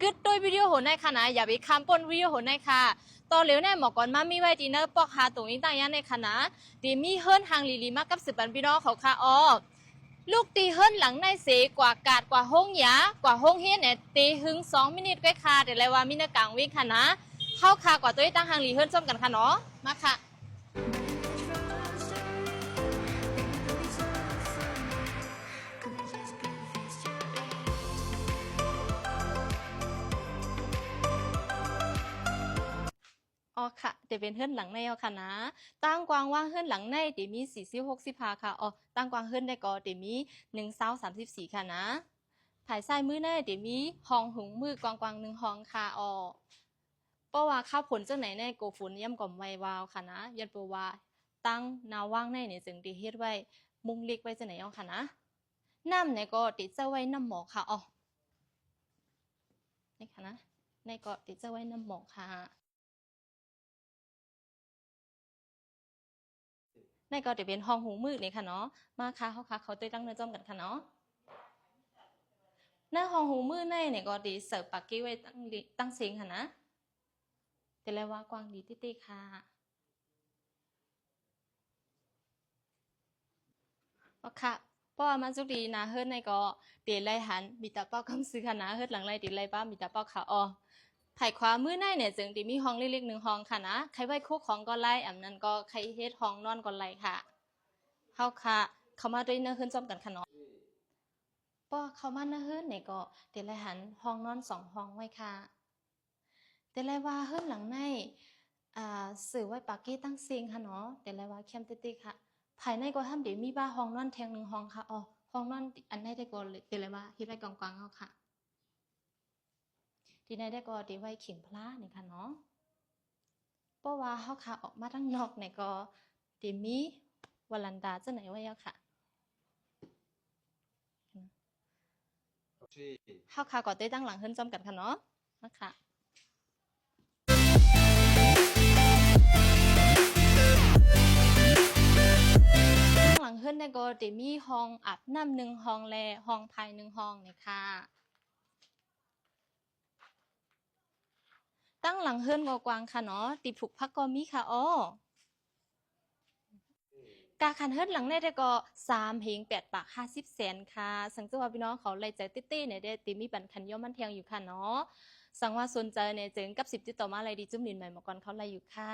ກຶດໂດຍວິດີໂອໂຫນໃນຂະນະ ຢ່າໄປຂ້າມປົ້ນວິດີໂອໂຫນໃນຂະນະ. ຕໍ່ເລວແນ່ໝໍກອນມາມີໄວ້ທີ່ເນີປອກຫາຕົງອີງຕ່າງຢ່າງໃນຂະນະ ທີ່ມີເຮືອນຫຼັງລີໆມາກັບສືບປັນພີ່ນ້ອງເຂົາຂະອໍ. ລຸກຕີເຮືອນຫຼັງໃນເສ ກວ່າກາດ ກວ່າໂຮງຢາ ກວ່າໂຮງຮຽນແນ່ ຕີຫຶງສອງມິນິດກ້ອຍຂະ ແຕ່ລະວ່າມີໃນກາງວິກຂະນະ. ເຮົາຂະກວ່າໂຕຍຕັ້ງຮັ່ງລີເຮືອນຊົມກັນຂະເນາະ ມາຂະ. ອໍຂະ ເດເປັນເຮືອນຫຼັງໃນເອົາຂະນະ. ຕ່າງກວ້າງວ່າງເຮືອນຫຼັງໃນເດມີສີ່ສິບຫົກສິບຫ້າຂະ. ອໍ ຕ່າງກວ້າງເຮືອນໃນກໍເດມີໜຶ່ງຊາວສາມສິບສີ່ຂະນະ. ພາຍຊ້າຍມືໃນເດມີຫ້ອງຫຸງມືກວ້າງໆໜຶ່ງຫ້ອງຂະ. ອໍ ເພາະວ່າຄາວຝົນຈັ່ງໃດໃນກໍຝົນຢ້ຳກໍໄວ້ວາວຂະນະ. ຍ້ອນເພາະວ່າຕັ້ງໜ້າວ່າງໃນນີ້ຈຶ່ງໄດ້ເຮັດໄວ້ມຸງເຫຼັກໄວ້ຈັ່ງໃດເອົາຂະນະ. ນ້ຳໃນກໍເດເຈົ້າໄວ້ນ້ຳໝອກຂະ. ອໍ ໃນຂະນະ ໃນກໍເດເຈົ້າໄວ້ນ້ຳໝອກຂະ. ໃນກໍເດເປັນຫ້ອງຫຸງມືນີ້ຂະເນາະ. ມາຂະ ເຮົາຂະເຂົ້າໄປຕັ້ງເນີຈ້ອມກັນຂະເນາະ. ໃນຫ້ອງຫຸງມືໃນນີ້ກໍເດເສີບປາກເກໄວ້ຕັ້ງເສັງຂະນະ. ແຕ່ລະວ່າກວ້າງດີເຕໆຂະ. ອໍຂະ ເພາະວ່າມາສຸດດີໜ້າເຮືອນໃນກໍເດໄລ່ຫັນມີຕາເປົ້າກຳຊື່ຂະນະ. ເຮືອນຫຼັງໃນເດໄລ່ປາມີຕາເປົ້າຂະ. ອໍ ພາຍຂວາມືໃນນີ້ຈຶ່ງເດມີຫ້ອງເລັກໆໜຶ່ງຫ້ອງຂະນະ. ໃຜໄວ້ຄູຂອງກໍໄດ້ ອຳນັ້ນກໍໃຜເຮັດຫ້ອງນອນກໍໄດ້ຂະ. ເຮົາຂະເຂົ້າມາໂຕຍໃນເຮືອນພ້ອມກັນຂະເນາະ. ພໍເຂົ້າມາໃນເຮືອນນີ້ກໍເດໄລ່ຫັນຫ້ອງນອນສອງຫ້ອງໄວ້ຂະ. ແຕ່ລະວ່າເຮືອນຫຼັງໃນ ອ່າ ເສີໄວ້ປາກເກຕັ້ງເສັງຂະເນາະ. ແຕ່ລະວ່າແຄມເຕໆຂະ. ພາຍໃນກໍທຳເດມີວ່າຫ້ອງນອນແທ່ງໜຶ່ງຫ້ອງຂະ. ອໍ ຫ້ອງນອນອັນໃນແຕ່ກໍເດລະວ່າເຮັດໄວ້ກວ້າງໆເອົາຂະ. ທີ່ໃນແຕ່ກໍເດໄວ້ເຂັງພະລານີ້ຂະເນາະ. ເພາະວ່າເຮົາຂະອອກມາທາງນອກນີ້ກໍເດມີວາລັນດາຈັ່ງໃດໄວ້ເອົາຂະ. ເຮົາຂະກໍເຕະຕັ້ງຫຼັງເຮືອນພ້ອມກັນຂະເນາະ. ມາຂະ ຕັ້ງຫຼັງເຮືອນນີ້ກໍເດມີຫ້ອງອາບນ້ຳໜຶ່ງຫ້ອງ ແລະ ຫ້ອງພາຍໜຶ່ງຫ້ອງນີ້ຂະ. ຕັ້ງຫຼັງເຮືອນກໍກວ້າງຂະເນາະ. ທີ່ຜູກຜັກກໍມີຂະ. ອໍ ກາຄັນເຮືອນຫຼັງໃນແທ້ກໍສາມເຮງແປດປາກຫ້າສິບແສນຂະ. ສັງເກດວ່າພີ່ນ້ອງເຂົາໄລ່ໃຈເຕໆແນ່ເດ ຕິມີບັນຄັນຍ້ອມມັນທ່ຽງຢູ່ຂະເນາະ. ສັງວ່າສົນໃຈແນ່ຈຶ່ງກັບສິບຕິດຕໍ່ມາໄລ່ດີຈຸ້ມດິນໃໝ່ໝໍກອນເຂົາໄລ່ຢູ່ຂະ.